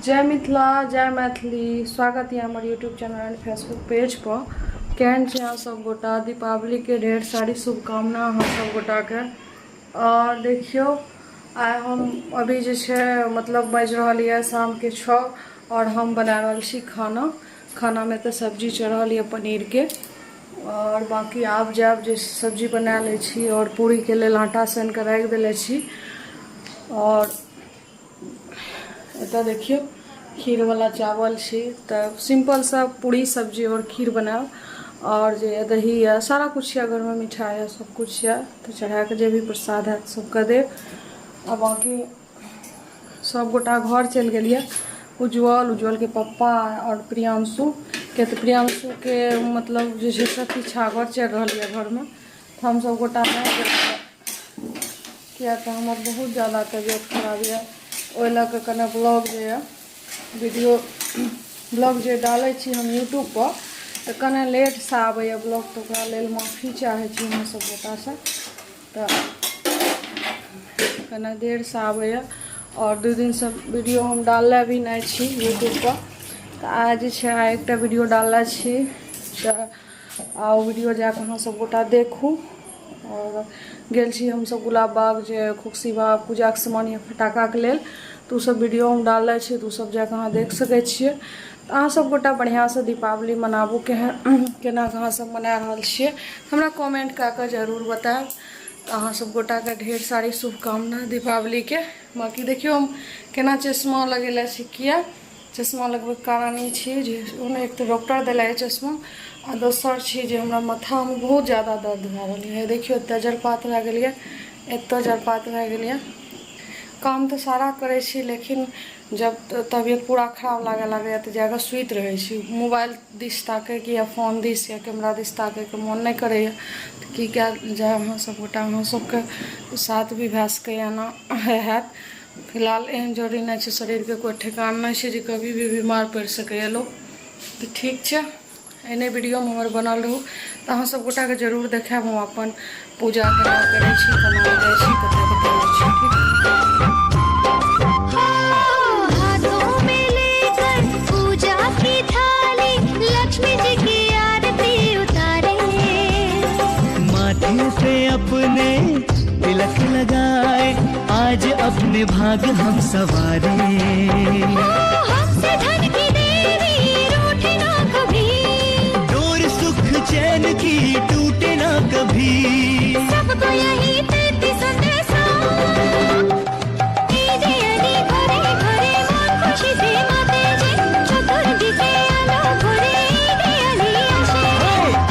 जय मिथिला जय मैथिली। स्वागत यऽ हमर YouTube channel and Facebook page पर। केहन छी अहाँ सब गोटा? दीपावली के ढेर सारी शुभकामना अहाँ सब गोटा के। और देखियो आइ हम अभी जे छै मतलब बाजि रहल यऽ शाम के 6 और हम बना रहल छी खाना। खाना में तऽ सब्जी चढ़ल यऽ पनीर के और बाकी आब जायब जे सब्जी बना लै छी और पूरी के लेल आटा सानि कऽ राखि देले छी। और एतऽ देखियौ खीरवला चावल छी तऽ सिम्पल सा पूरी सब्जी आओर खीर बनायब। आओर जे दही यऽ सारा किछु यऽ घरमे, मिठाइ यऽ सब किछु यऽ, तऽ चढ़ाकऽ जे भी प्रसाद हैत सबके देब। आ बाँकी सब गोटा घर चलि गेल यऽ, उज्ज्वल, उज्ज्वलके पप्पा आओर प्रियांशु के। तऽ प्रियांशुके मतलब जे छै से पीछा घर चलि रहल यऽ घरमे। तऽ हमसब गोटा नहि गेलियै किया तऽ हमर बहुत ज्यादा तबियत खराब यऽ, ओहि लऽ कऽ कने ब्लॉग जे यऽ वीडियो ब्लॉग जे डालै छी हम यूट्यूबपर तऽ कने लेटसँ आबैए ब्लॉग, तऽ ओकरा लेल माफी चाहै छी अहाँ सब गोटासँ। तऽ कने देरसँ आबैए आओर 2 दिनसँ वीडियो हम डालले भी नहि छी यूट्यूबपर। तऽ आइ जे छै आइ एकटा वीडियो डालले छी, तऽ आ ओ वीडियो जाकऽ अहाँ सब गोटा देखू। आओर गेल छी हमसब गुलाब बाग जे खुशी बा पूजाके सामान या फटाकाके लेल, तऽ ओसब वीडियो हम डालले छी, तऽ ओसब जाकऽ अहाँ देख सकै छियै। तऽ अहाँ सब गोटा बढ़िआँसँ दीपावली मनाबू। केहन केना कऽ अहाँ सब मना रहल छियै हमरा कमेंट कए कऽ जरूर बतायब। तऽ अहाँ सब गोटाके ढेर सारी शुभकामना दीपावलीके। बाँकी देखियौ हम केना चश्मा लगेले छी, किया चश्मा लगबैके कारण ई छी जे ओना एक तऽ डॉक्टर देला चश्मा आ दोसर छी जे हमरा माथामे बहुत ज्यादा दर्द भए रहल यऽ। देखियौ एतऽ जलपात भए गेल यऽ, एतऽ जलपात भए गेल यऽ। काम तऽ सारा करै छी लेकिन जब तबियत पूरा खराब लागऽ लागैए तऽ जाकऽ सुति रहै छी। मोबाइल दिस ताकैके या फोन दिस या कैमरा दिस ताकैके मोन नहि करैए। तऽ की कयल जाय, अहाँ सब गोटा अहाँ सबके साथ भी भए सकैए एना हैत। फिलहाल एहन जरूरी नहि छै, शरीरके कोइ ठेकान नहि छै जे कभी भी बीमार पड़ि सकैए लोक। तऽ ठीक छै, एहने वीडियोमे हमर बनल रहू। तऽ अहाँ सब गोटाके जरूर देखायब हम अपन पूजा केना करै छी, केना जाइ छी, कतऽ कतऽ जाइ छी। ठीक। हाथों में लेकर पूजा की थाली लक्ष्मी जी की आरती उतारे, माथे पे अपने तिलक लगाए आज अपने भाग हम सवारे। हमसे धन की देवी रूठे ना कभी, डोर सुख चैन की टूटे ना कभी। सबको यही देती संदेशा, এই দেয়ালি ঘরে ঘরে মন খুশিতে মাতে যে, চতুর্দিকে আলো ভরে এই দেয়ালি আসে।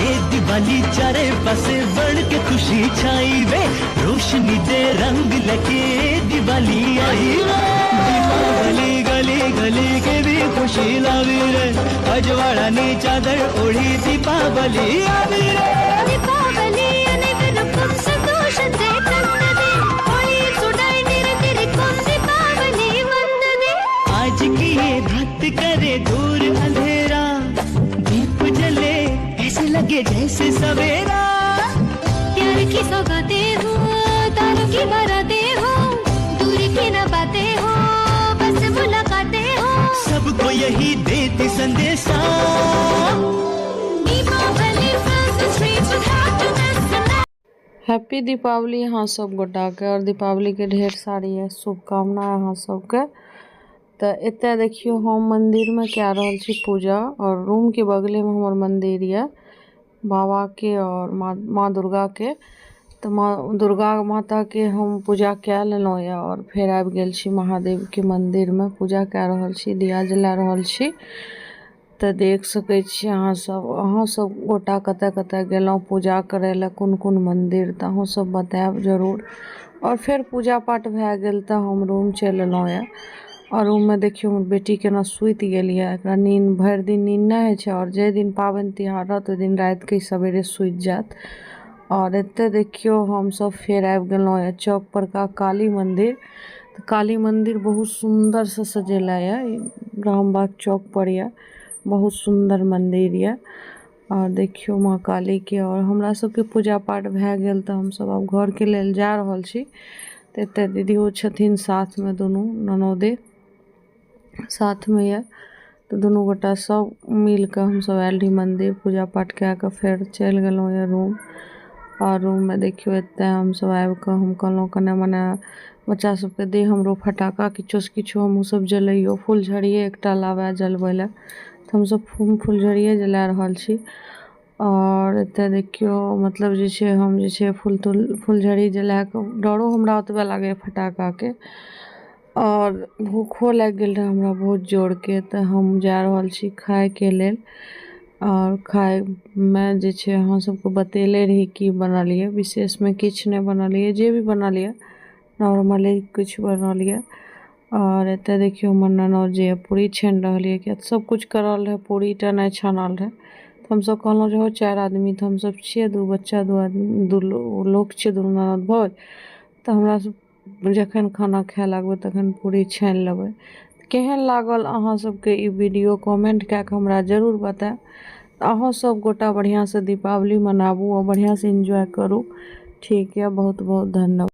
ए दिवाली चारे पासे बढ़ के खुशी छाई वे, रोशनी दे रंग लगे दिवाली आई वे। दीपावली गली गली के भी खुशी लावी रे, अजवाड़ा नी चादर ओढ़ी दीपावली आवी रे। ದೀಪಾವಳಿ ಅனைவருக்கும் சந்தோஷத்தை தந்ததே, ஒளியில் சுடர் நிறைந்திருக்கும் தீபாவளி வந்ததே। आज की ये रात करे दूर अंधेरा, दीप जले ऐसे लगे जैसे सवेरा। प्यार की सौगातें हो, तारों की बारातें हो, दूर की न बातें हो, बस मुलाकातें हो। सबको यही देती संदेशा। Deepawali fills the streets with happiness and happy Deepawali अहाँ सब गोटाके और दीपावलीके ढेर सारी शुभकामना अहाँ सबके। तऽ एतऽ देखियौ हम मन्दिरमे कए रहल छी पूजा और रूमके बगलेमे हमर मन्दिर यऽ बाबाके और माँ दुर्गाके। तऽ माँ दुर्गा माताके हम पूजा कए लेलहुँ यऽ और फेर आबि गेल छी महादेवके मन्दिरमे पूजा कए रहल छी, दिया जला रहल छी। तऽ देख सकै छी अहाँ सब, अहाँ सब गोटा कतऽ कतऽ गेलहुँ पूजा करै लए, कोन कोन मन्दिर, तऽ अहूँ सब बतायब जरूर। और फेर पूजा पाठ भए गेल तऽ हम रूम चलि एलहुँ यऽ। और रूममे देखियौ हमर बेटी केना सुति गेल यऽ। एकरा नींद भरि दिन नींद नहि होइ छै और जाहि दिन पाबनि तिहार रहत ओहि दिन रातिके ई सवेरे सुति जायत। और एतऽ देखियौ हमसब फेर आबि गेलहुँ यऽ चौक परका काली मन्दिर। तऽ काली मन्दिर बहुत सुन्दरसँ सजेला यऽ, रामबाग चौक पर यऽ, बहुत सुन्दर मन्दिर यऽ। और देखियौ माँ कालीके। और हमरा सबके पूजा पाठ भए गेल तऽ हमसब आब घरके लेल जा रहल छी। तऽ एतऽ दीदियो छथिन साथमे, दुनू ननौदे साथमे यऽ। तऽ दुनू गोटा सब मिलकऽ हमसब आयल रही मन्दिर, पूजा पाठ कए कऽ फेर चलि गेलहुँ यऽ रूम। आओर रूममे देखियौ, एतऽ हमसब आबिकऽ हम कहलहुँ कने मने बच्चा सबके दे हमरो फटाका, किछोसँ किछो हमहूँ सब जलैयौ। फुलझड़िये एकटा लाबै जलबै लए, तऽ हमसब फुलझड़िये जला रहल छी। आओर एतऽ देखियौ, मतलब जे छै हम जे छै फूल तूल फुलझड़ी जला कऽ, डरो हमरा ओतबे लागैए फटाकाके आओर भूखो लागि गेल रहै हमरा बहुत जोरके। तऽ हम जा रहल छी खायके लेल। आओर खायमे जे छै अहाँ सबके बतेले रही की बनल यऽ। विशेषमे किछु नहि बनल यऽ, जे भी बनल यऽ नॉर्मले किछु बनल यऽ। आओर एतऽ देखियौ, हमर ननद जे पूरी छानि रहल यऽ, किया तऽ सब किछु करल रहै, पूरी टा नहि छानल रहै। तऽ हमसब कहलहुँ जे हौ, चारि आदमी तऽ हमसब छियै, दू बच्चा, दू आदमी, दू लोक छियै, दुनू ननद भाउज। तऽ हमरा सब जखन खाना खाए लागबै तखन पूरी छानि लेबै। केहन लागल अहाँ सबके ई वीडियो, कमेंट कए कऽ हमरा जरूर बतायब। अहाँ सब गोटा बढ़िआँसँ दीपावली मनाबू आओर बढ़िआँसँ एन्जॉय करू। ठीक यऽ, बहुत बहुत धन्यवाद।